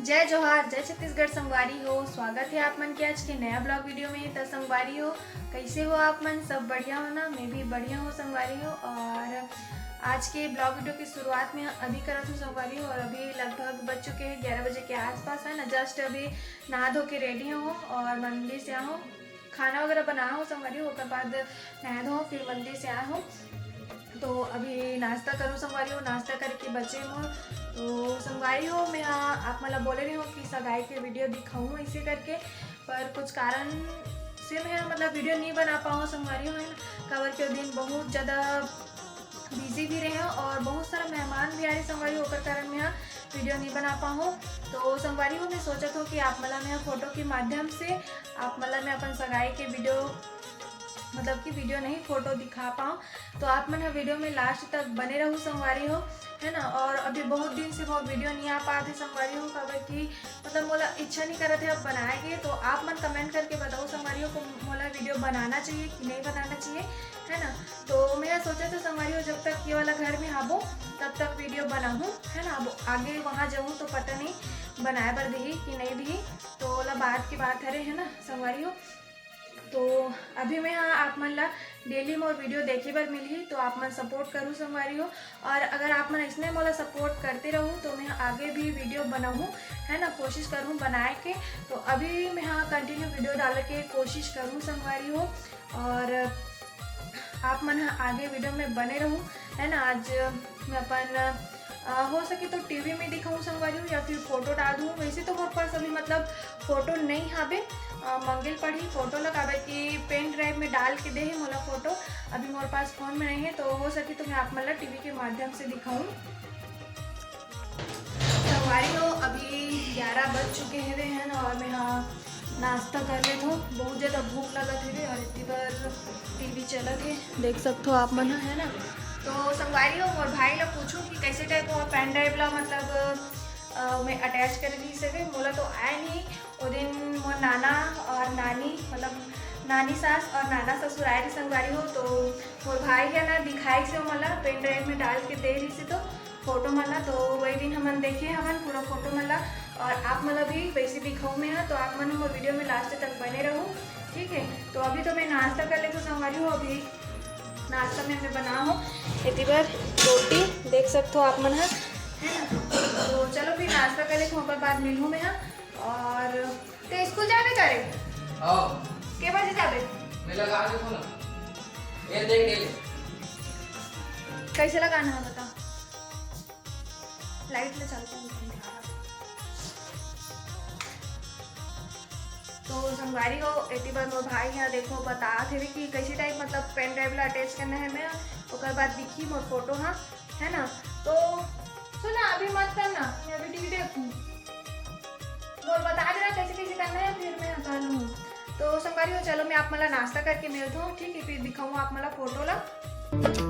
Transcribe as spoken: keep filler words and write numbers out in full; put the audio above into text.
जय जोहार, जय छत्तीसगढ़ संगवारी हो। स्वागत है आप मन के आज के नया ब्लॉग वीडियो में। त संगवारी हो, कैसे हो आप मन? सब बढ़िया हो ना? मैं भी बढ़िया हूँ संगवारी हो। और आज के ब्लॉग वीडियो की शुरुआत में अभी करत हूँ संगवारी हो, और अभी लगभग बज चुके हैं ग्यारह बजे के आसपास है ना। जस्ट अभी नहा धो के रेडी हूँ और मंदिर से आया हूँ, खाना वगैरह बनाया हूँ संगवारी हो, ओकर बाद नहा धो फिर मंदिर से आया हूँ। तो अभी नाश्ता करूँ संगवारी हो, नाश्ता करके बचे मोर। तो संगवारी हो, मैं हाँ आप मन ला बोले रही हूँ कि सगाई के वीडियो दिखाऊँ ऐसे करके, पर कुछ कारण से मैं हाँ मतलब वीडियो नहीं बना पाऊँ संगवारी हो, है ना, काबर के दिन बहुत ज़्यादा बिजी भी रहे और बहुत सारा मेहमान भी आ रहे संगवारी हो, ओकर कारण मैं हाँ वीडियो नहीं बना पाऊँ। तो संगवारी हो, मैं सोचत हूँ कि आप मन ला मैं हाँ फोटो के माध्यम से आप मन ला मैं अपन सगाई के वीडियो मतलब कि वीडियो नहीं, फोटो दिखा पाऊँ। तो आप मन ह वीडियो में लास्ट तक बने रहू संगवारी हो, है ना। और अभी बहुत दिन से मोर वीडियो नहीं आ पात हे संगवारी हो, काबर कि मतलब मोला इच्छा नहीं करत है अब बनाए के। तो आप मन कमेंट करके बताओ संगवारी हो, को मोला वीडियो बनाना चाहिए कि नहीं बनाना चाहिए, है ना। तो मैं सोचा था संगवारी हो, जब तक ये वाला घर में आबो तब तक वीडियो बनाहूँ, है ना। अब आगे वहाँ जाऊँ तो पता नहीं बनाए बर दिही कि नहीं दिही, तो ओला बाद की बात हरे, है ना संगवारी हो। तो अभी मैं हाँ आप मन ला डेली मोर वीडियो देखे बर मिलही, तो आप मन सपोर्ट करू संगवारी हो। और अगर आप मन इसने मोला सपोर्ट करते रहू तो मैं आगे भी वीडियो बनाऊँ, है ना, कोशिश करूँ बनाए के। तो अभी मैं हाँ कंटिन्यू वीडियो डाले के कोशिश करूँ संगवारी हो, और आप मन हाँ आगे वीडियो में बने रहू, है ना। आज मैं अपन अ, हो सके तो टीवी में दिखाऊँ संगवारी हो, या फिर फोटो डाल दूँ। वैसे तो मोर पास अभी मतलब फोटो नहीं हावे, अ, मंगे ल पड़ही फोटो ला, काबर कि पेन ड्राइव में डाल के दे हे मोला फोटो, अभी मोर पास फोन में नहीं है। तो हो सके तो मैं आप मन ला टीवी के माध्यम से दिखाऊँ। संगवारी हो, अभी ग्यारह बज चुके हवे, है ना, और मैं हाँ नाश्ता कर लेत हो, बहुत ज़्यादा भूख लगत हवे और इतनी बार टीवी चलत हे, देख सकत हो आप मन ह, है ना। तो संगवारी हो, मोर भाई ला पूछूँ कि कैसे टाइप वो पेन ड्राइव ला मतलब अ, मैं अटैच करे रही से, मोला तो आया नहीं। वो दिन मोर नाना और नानी मतलब नानी सास और नाना ससुर आए रही संगवारी हो, तो मोर भाई है ना दिखाई से मोला पेन ड्राइव में डाल के दे रही से, तो फोटो मन ला, तो वही दिन हमन देखे हवन पूरा फोटो मन ला। और आप मन ला भी वैसे दिखाऊँ मैं हाँ, तो आप मन मोर वीडियो में लास्ट तक बने रहू, ठीक है। तो अभी तो मैं नाश्ता कर लेती हूँ संगवारी हो, अभी नाश्ता में मैं बना हूँ एती बर रोटी, देख सकते हो आप मन ह, है ना। तो चलो फिर नाश्ता कर लेती हूँ, ओकर बाद मिलूँ मैं हाँ। और ते स्कूल जाबे करे? हाँ। के बजे जाबे? मैं लगा देता हूँ ना। ये देख, ये ले। कैसे लगाना है बता? लाइट ले चलते हैं। तो संगवारी हो, एती बर मोर भाई ह देखो बतात हे कि कैसे टाइप मतलब पेन ड्राइव ला अटैच करना है मैं, ओकर बाद दिखी मोर फोटो ह, है ना। तो सुना, अभी मत करना, मैं अभी टीवी देखूँ। मोर बता देना कैसे कैसे करना है, फिर मैं कर लूँ। तो संगवारी हो, चलो मैं आप मन ला नाश्ता करके मिलत हूँ, ठीक है, फिर दिखाऊँ आप मन ला फोटो ला।